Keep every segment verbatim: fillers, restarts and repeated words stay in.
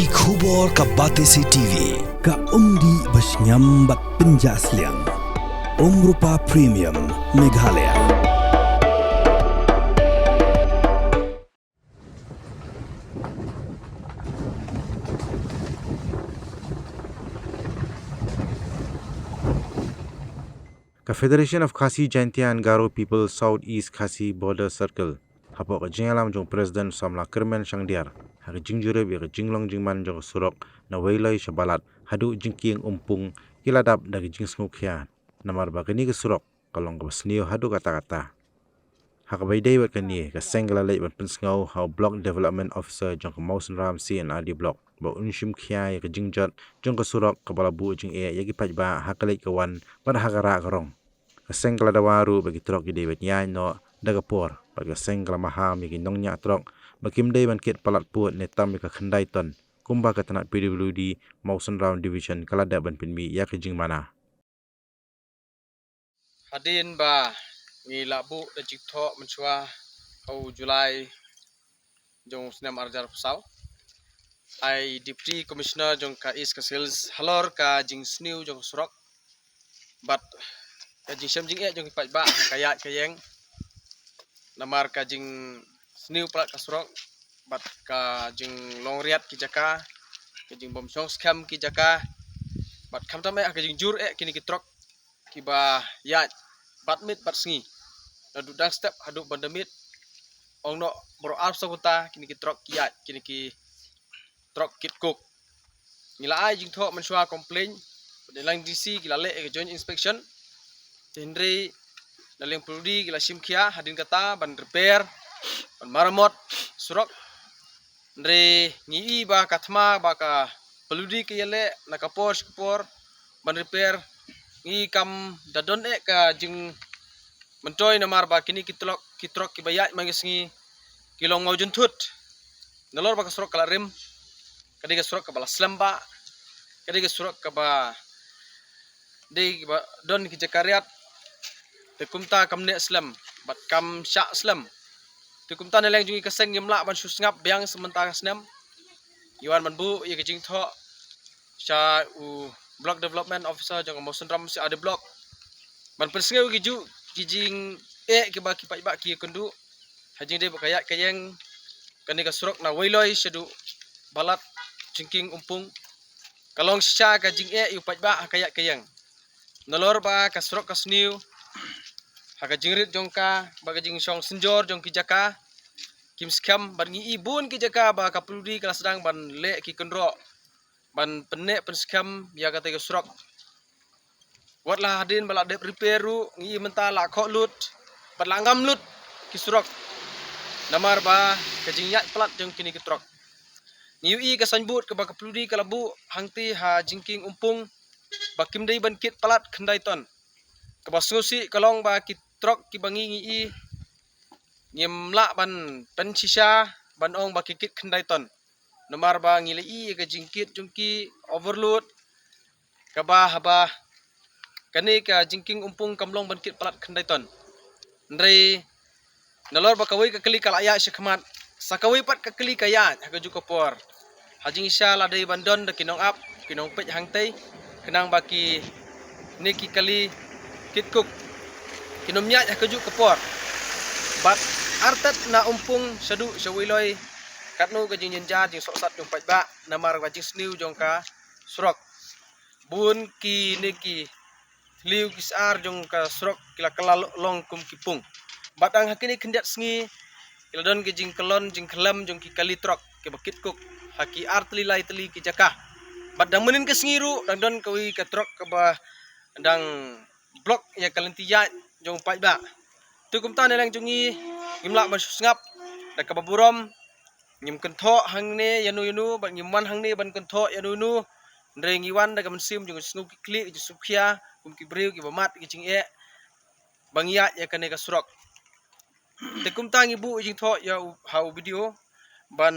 Ki khubor ka Batesi T V, ka umdih ba shngiam bad pynjah sliang. Umrupa Premium, Meghalaya. Ka Federation of Khasi Jaintia and Garo People South East Khasi Border Circle, hapoh ka jingïalam jong President Samla Kyrmen Shangdiar, ha ka jingjurip ïa ka jinglong jingman jong ka surok na Weiloi sha Balat haduh Jingkieng Umpung, ki la dap da ka jingsngewkhia namar ba kane ka surok ka long kaba sniew haduh katta katta. Ha kaba ïadei bad kane, ka seng ka la leit ban pynsngew ha u Block Development Officer jong ka Mawsynram C and R D Block ba un shim khia ïa ka jingjot jong ka surok kaba la buh jingeh ïa ki paidbah ha ka leit ka wan bad ha ka rah ka rong. Ka seng ka la dawa ruh ba ki trok ki dei ban ïaid noh da ka por, bad ka seng ka la maham ïa ki nongñiah trok ba kim dei ban kit palat pud ne tam ïa ka khyndai ton, kumba ka tnat P W D Mawsynram Division ka la dep ban pynmih ïa ka jingmana. Hadien ba ngi la buh da jingthoh mynshuwa ha u July jong u snem ar hajar arphew saw, ai Deputy Commissioner jong ka East Khasi Hills halor ka jingsniew jong ka surok bad ka jingshem jingeh jong ki paidbah ha ka ïaid ka ïeng, namar ka jingsniew palat ka surok bad ka jinglong riat ki jaka, ka jingbym shong skhem ki jaka, bad khamtam eh ha ka jingjur eh kine ki trok kiba ïaid bad miet bad sngi, naduh dang step haduh ban da miet. Ong noh baroh arphew saw kynta kine ki trok ki ïaid, kine ki trok kit coke. Ngi la ai jingthoh mynshuwa complaint, bad ïa lang D C ki la leh ïa ka joint inspection. Te hynrei na liang P W D ki la shim khia hadien kata ban repair, ban maramot surok. Hynrei ngi i ba ka thma ba ka P W D ka ïaleh na ka por sha ka por ban repair, ngi i kam da don eh ka jingmyntoi namar ba kine ki trok, ki trok kiba ïaid man ka sngi ki long mawjynthut. Nalor ba ka surok ka la rim, ka dei ka surok kaba la slem bha, ka dei ka surok kaba dei kaba don ki jaka riat. Te kumta kam neh slem bad kam shah slem. Te kumta na liang jong ngi ka seng ngim lah ban shu sngap biang sa mynta ka snem. Ngi wan ban buh ïa ka jingthoh sha u Block Development Officer jong ka Mawsynram C R D Block ban pynsngew ki juh ki jingeh kiba ki paidbah ki ïakynduh ha jingdei bad ka ïaid ka ïeng kane ka surok na Weiloi shaduh Balat, Jingkieng Umpung. Ka long shisha ka jingeh ïa u paidbah ha ka ïaid ka ïeng. Nalor ba ka surok ka sniew, ha ka jingrit jong ka bad ka jingshong synjor jong ki jaka kim skhem, bad ngi i bun ki jaka ba ka P W D ka la sdang ban leh ki kynroh ban pynneh pynskhem ïa katei ka surok. Wat la hadien ba la dep repair ruh, ngi i mynta la khoh lut bad la ngam lut ki surok namar ba ka jingïaid palat jong kine ki trok. Ngi ïohi ka signboard kaba ka P W D ka la buh hangtei ha Jingkieng Umpung ba kim dei ban kit palat khyndai ton. Kaba sngewsih ka long ba ki trok kiba ngi, ngi i ngim lah ban pynshisha ban ong ba ki kit khyndai ton. Namar ba ngi la i ïa ka jingkit jong ki overload, kaba haba kane ka Jingkieng Umpung kam long ban kit palat khyndai ton. Hynrei nalor ba kawei ka kali ka la ïaid shakhmat, sa kawei pat ka kali ka ïaid ha kajuh ka por. Ha jingshisha la dei ban don da ki nongap, ki nongpeit hangtei, khnang ba kine ki kali kit coke kin ym ïaid ha kajuh ka por. Bad artat na Umpung shaduh sha Weiloi, katno ka jingjynjar jingsohsat jong paidbah namar ka jingsniew jong ka surok. Bun kine ki hliew ki sar jong ka surok ki la kylla long kum ki pung. Bad dang ha kine khyndiat sngi ki la don ki jingkyllon jingkhyllem jong ki kali trok kiba kit coke ha ki ar tylli lai tylli ki jaka. Bad dang mynnin ka sngi ruh dang don kawei ka trok kaba dang block ïa ka lynti ïaid jong paidbah. Te kumta na liang jong ngi ngim lah ban shu sngap da kaba burom. Ngim kynthoh hangne ïano ïano bad ngim wan hangne ban kynthoh ïano ïano. Hynrei ngi wan da ka mynsiem jong ka jingsngewkhia, jingsngewkhia kum ki briew kiba mad ki jingeh ba ngi ïaid ïa kane ka surok. Te kumta ngi buh jingthoh ïa u, ha u B D O ban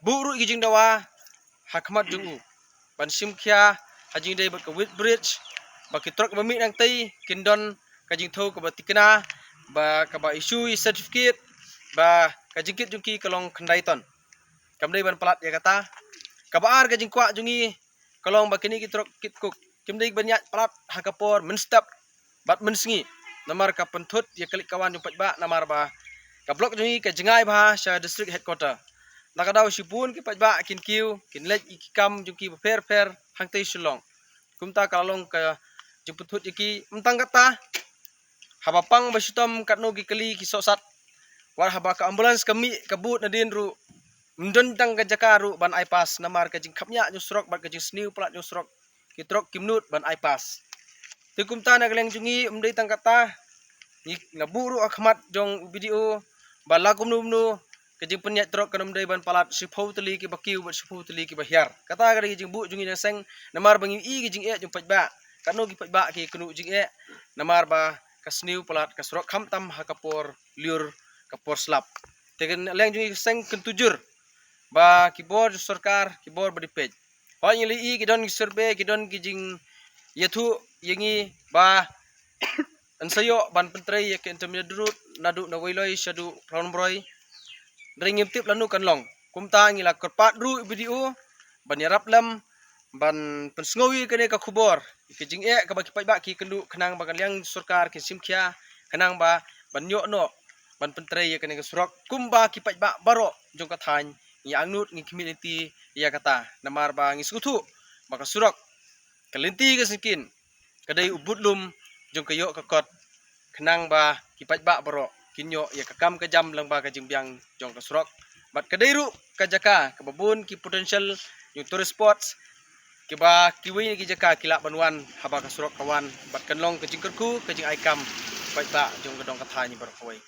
buh ruh ki jingdawa ha khmat jong u ban shim khia ha jingdei bad ka weight bridge ba ki trok ba mih nangtei kin don ka jingthew kaba tikna ba kaba issue certificate ba ka jingkit jong ki ka long khyndai ton. Kam dei ban palat ïa kata. Kaba ar ka jingkwah jong ngi ka long ba kine ki trok kit kuk kim dei ban ïaid palat ha ka por mynstep bad mynsngi, namar ka pynthut ïa ka leit ka wan jong paidbah, namar ba ka block jong ngi ka jngai bha sha district headquarter. Na ka daw shibun ki paidbah kin kiew, kin leit ïa ki kam jong ki bapher bapher hangtei Shillong. Kumta ka la long ka jingpynthut ïa ki. Ym tang kata, haba pang ba shitom katno ki kali ki sohsat, wat haba ka ambulance ka mih ka bud nadien ruh, ym don tang ka jaka ruh ban ai pass, namar ka jingkhapngiah jong surok bad ka jingsniew palat jong surok, ki trok kim nud ban ai pass. Te kumta na ka liang jong ngi ym dei tang kata, ngi la buh ruh ha khmat jong u B D O ba la kumno kumno ka jingpynïaid trok kan ym dei ban palat shiphew tylli kiba kiew bad shiphew tylli kiba hiar. Kata ka dei ka jingbuh jong ngi na seng, namar ba ngi i ka jingeh jong paidbah, katno ki paidbah ki kynduh jingeh namar ba ka sniew palat ka surok, khamtam ha ka por lyiur, ka por slap. Te ka liang jong ngi ka seng kan tujur ba ki bor jong sorkar, ki bor ba dei peit. Hooid, ngi la i ki don ki survey, ki don ki jingïathuh ïa ngi ba yn sa ïoh ban pyntrei ïa ka intermediate road naduh na Weiloi shaduh Phrawnbroi. Hynrei ngim tip lano kan long. Kumta ngi la kyrpad ruh ïa u B D O ban ïarap lem, ban pynsngew ïa kane ka khubor, ïa ka jingeh kaba ki paidbah ki kynduh, khnang ba ka liang sorkar kin shim khia, khnang ba ban ïoh noh ban pyntrei ïa kane ka surok kumba ki paidbah baroh jong ka thaiñ. Ngi angnud, ngi khmih lynti ïa kata, namar ba ngi sngewthuh ba ka surok, ka lynti ka syngkien, ka dei u budlum jong ka ïoh ka kot, khnang ba ki paidbah baroh kin ïoh ïa ka kam ka jam lyngba ka jingbiang jong ka surok. Bad ka dei ruh ka jaka kaba bun ki potential jong tourist spots, kiba kiwei na ki jaka ki lah ban wan haba ka surok ka wan, bad kan long ka jingkyrkhu, ka jingai kam paidbah jong ka dong ka thaiñ baroh kawei.